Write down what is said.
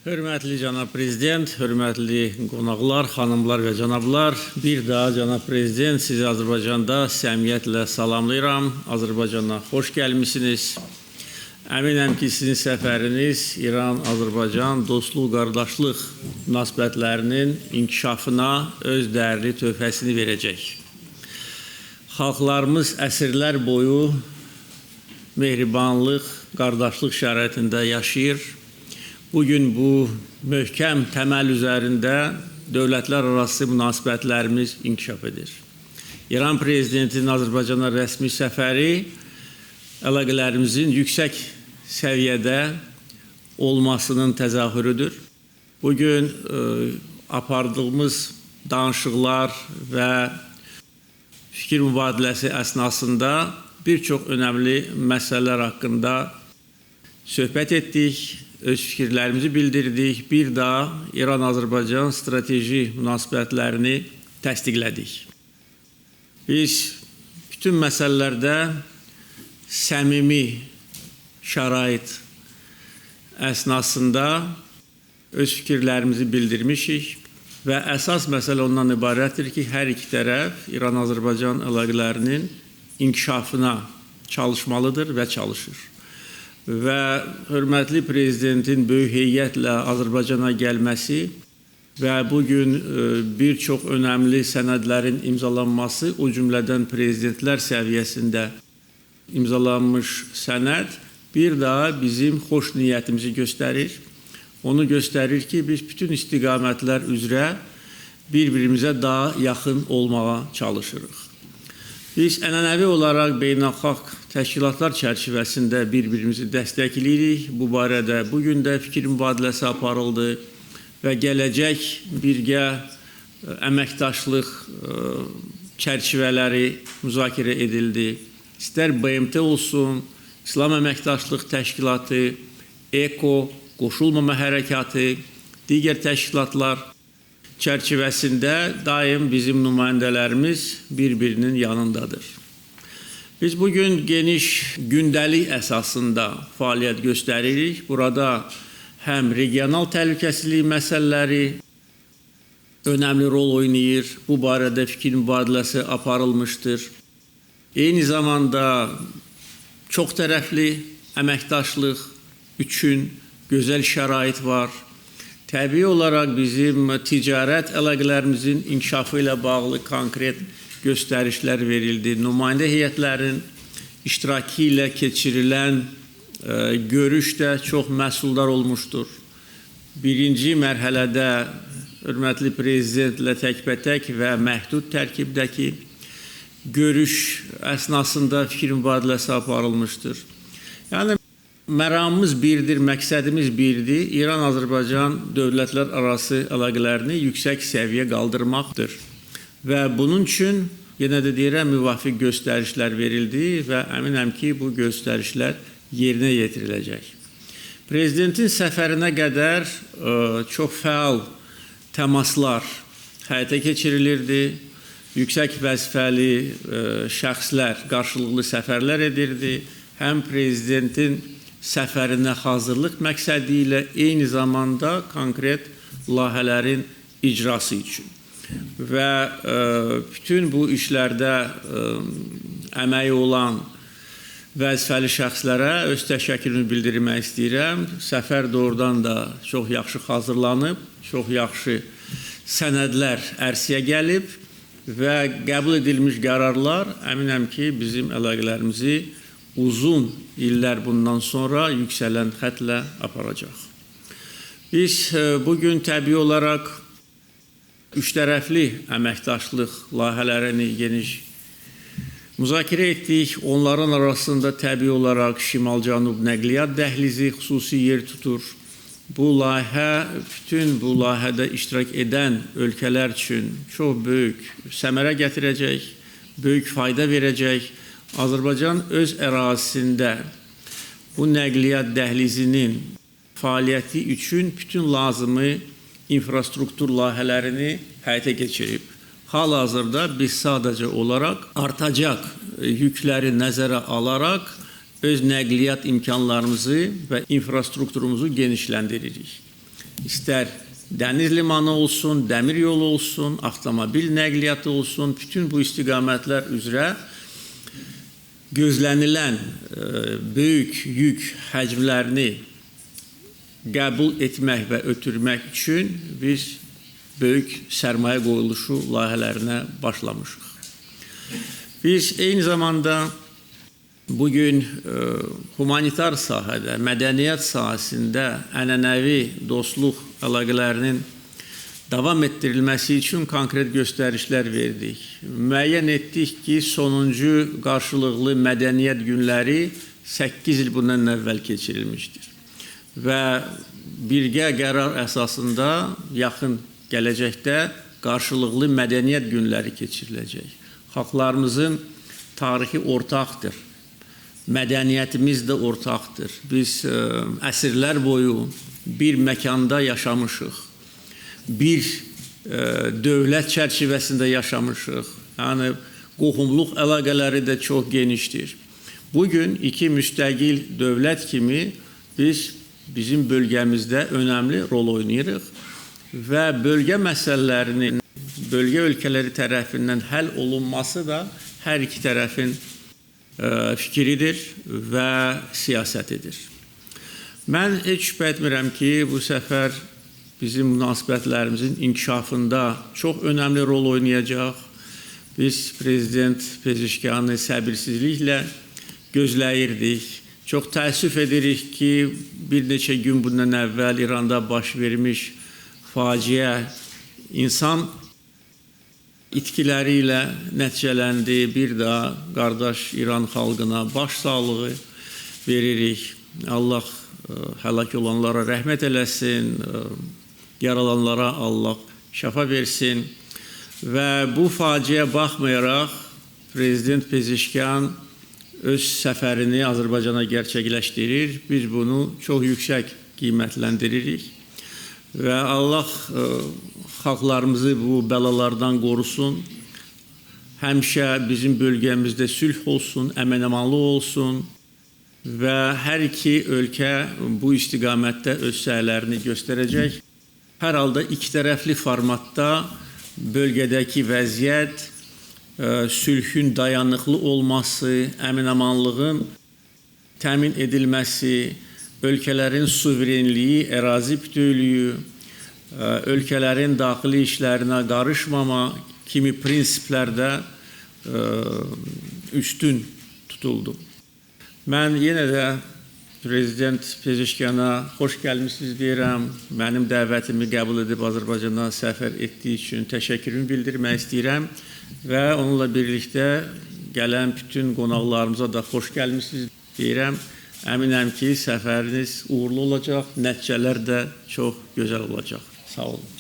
Hörmətli cənab prezident, hörmətli qonaqlar, xanımlar və cənablar, bir daha cənab prezident, sizi Azərbaycanda səmimiyyətlə salamlayıram. Azərbaycana xoş gəlmisiniz. Əminəm ki, sizin səfəriniz İran-Azərbaycan dostluq, qardaşlıq münasibətlərinin inkişafına öz dəyərli töhfəsini verəcək. Xalqlarımız əsrlər boyu mehribanlıq, qardaşlıq şəraitində yaşayır. Bugün bu möhkəm təməl üzərində dövlətlər arası münasibətlərimiz inkişaf edir. İran prezidentinin Azərbaycana rəsmi səfəri əlaqələrimizin yüksək səviyyədə olmasının təzahürüdür. Bugün apardığımız danışıqlar və fikir mübadiləsi əsnasında bir çox önəmli məsələlər haqqında söhbət etdik, öz fikirlərimizi bildirdik. Bir daha İran-Azərbaycan strateji münasibətlərini təsdiqlədik. Biz bütün məsələlərdə səmimi şərait əsnasında öz fikirlərimizi bildirmişik və əsas məsələ ondan ibarətdir ki, hər iki tərəf İran-Azərbaycan əlaqələrinin inkişafına çalışmalıdır və çalışır. Və hörmətli prezidentin böyük heyətlə Azərbaycana gəlməsi və bugün bir çox önəmli sənədlərin imzalanması, o cümlədən prezidentlər səviyyəsində imzalanmış sənəd bir daha bizim xoş niyyətimizi göstərir. Onu göstərir ki, biz bütün istiqamətlər üzrə bir-birimizə daha yaxın olmağa çalışırıq. Biz ənənəvi olaraq beynəlxalq təşkilatlar çərçivəsində bir-birimizi dəstəkləyirik. Bu barədə bugün də fikir mübadiləsi aparıldı və gələcək birgə əməkdaşlıq çərçivələri müzakirə edildi. İstər BMT olsun, İslam Əməkdaşlıq Təşkilatı, EKO, Qoşulmama Hərəkatı, digər təşkilatlar çərçivəsində daim bizim nümayəndələrimiz bir-birinin yanındadır. Biz bugün geniş gündəlik əsasında fəaliyyət göstəririk. Burada həm regional təhlükəsizlik məsələləri önəmli rol oynayır. Bu barədə fikir mübadiləsi aparılmışdır. Eyni zamanda çox tərəfli əməkdaşlıq üçün gözəl şərait var. Təbii olaraq bizim ticarət əlaqələrimizin inkişafı ilə bağlı konkret göstərişlər verildi. Nümayəndə heyətlərin iştirakı ilə keçirilən görüş də çox məhsuldar olmuşdur. Birinci mərhələdə hörmətli prezidentlə təkbətək və məhdud tərkibdəki görüş əsnasında fikir mübadiləsi aparılmışdır. Yəni məramımız birdir, məqsədimiz birdir. İran-Azərbaycan dövlətlər arası əlaqələrini yüksək səviyyə qaldırmaqdır. Və bunun üçün, yenə də deyirəm, müvafiq göstərişlər verildi və əminəm ki, bu göstərişlər yerinə yetiriləcək. Prezidentin səfərinə qədər çox fəal təmaslar həyata keçirilirdi. Yüksək vəzifəli şəxslər qarşılıqlı səfərlər edirdi. Həm prezidentin səfərinə hazırlıq məqsədi ilə eyni zamanda konkret layihələrin icrası üçün. Və bütün bu işlərdə əməyi olan vəzifəli şəxslərə öz təşəkkürümü bildirmək istəyirəm. Səfər doğrudan da çox yaxşı hazırlanıb, çox yaxşı sənədlər ərsəyə gəlib və qəbul edilmiş qərarlar əminəm ki, bizim əlaqələrimizi uzun illər bundan sonra yüksələn xətlə aparacaq. Biz bugün təbii olaraq üçtərəfli əməkdaşlıq layihələrini geniş müzakirə etdik. Onların arasında təbii olaraq Şimal-Cənub nəqliyyat dəhlizi xüsusi yer tutur. Bu layihə, bütün bu layihədə iştirak edən ölkələr üçün çox böyük səmərə gətirəcək, böyük fayda verəcək. Azərbaycan öz ərazisində bu nəqliyyat dəhlizinin fəaliyyəti üçün bütün lazımi infrastruktur layihələrini həyata keçirib. Hal-hazırda biz sadəcə olaraq artacaq yükləri nəzərə alaraq öz nəqliyyat imkanlarımızı və infrastrukturumuzu genişləndiririk. İstər dəniz limanı olsun, dəmir yolu olsun, avtomobil nəqliyyatı olsun, bütün bu istiqamətlər üzrə gözlənilən böyük yük həcmlərini qəbul etmək və ötürmək üçün biz böyük sərmayə qoyuluşu layihələrinə başlamışıq. Biz eyni zamanda bugün humanitar sahədə, mədəniyyət sahəsində ənənəvi dostluq əlaqələrinin davam etdirilməsi üçün konkret göstərişlər verdik. Müəyyən etdik ki, sonuncu qarşılıqlı mədəniyyət günləri 8 il bundan əvvəl keçirilmişdir. Və birgə qərar əsasında yaxın gələcəkdə qarşılıqlı mədəniyyət günləri keçiriləcək. Xalqlarımızın tarixi ortaqdır. Mədəniyyətimiz də ortaqdır. Biz əsrlər boyu bir məkanda yaşamışıq. Bir dövlət çərçivəsində yaşamışıq. Yəni qohumluq əlaqələri də çox genişdir. Bugün iki müstəqil dövlət kimi biz bizim bölgəmizdə önəmli rol oynayırıq və bölgə məsələlərinin bölgə ölkələri tərəfindən həll olunması da hər iki tərəfin fikridir və siyasətidir. Mən heç şübhə etmirəm ki, bu səfər bizim münasibətlərimizin inkişafında çox önəmli rol oynayacaq. Biz Prezident Pezeşkiyanı səbirsizliklə gözləyirdik. Çox təəssüf edirik ki, bir neçə gün bundan əvvəl İranda baş vermiş faciə insan itkiləri ilə nəticələndi. Bir daha qardaş İran xalqına baş sağlığı veririk. Allah həlak olanlara rəhmət eləsin, yaralanlara Allah şəfa versin. Və bu faciəyə baxmayaraq Prezident Pezeşkiyan öz səfərini Azərbaycana gerçəkləşdirir. Biz bunu çox yüksək qiymətləndiririk. Və Allah xalqlarımızı bu bəlalardan qorusun. Həmişə bizim bölgəmizdə sülh olsun, əmin-əmanlıq olsun və hər iki ölkə bu istiqamətdə öz səylərini göstərəcək. Hər halda iki tərəfli formatda bölgədəki vəziyyət, sülhün dayanıqlı olması, əmin-əmanlığın təmin edilməsi, ölkələrin suverenliyi, ərazi bütövlüyü, ölkələrin daxili işlərinə qarışmama kimi prinsiplərdə üstün tutuldu. Mən yenə də Prezident Pezeşkiyana xoş gəlmişsiniz deyirəm. Mənim dəvətimi qəbul edib Azərbaycana səfər etdiyi üçün təşəkkürümü bildirmək istəyirəm və onunla birlikdə gələn bütün qonaqlarımıza da xoş gəlmişsiniz deyirəm. Əminəm ki, səfəriniz uğurlu olacaq, nəticələr də çox gözəl olacaq. Sağ olun.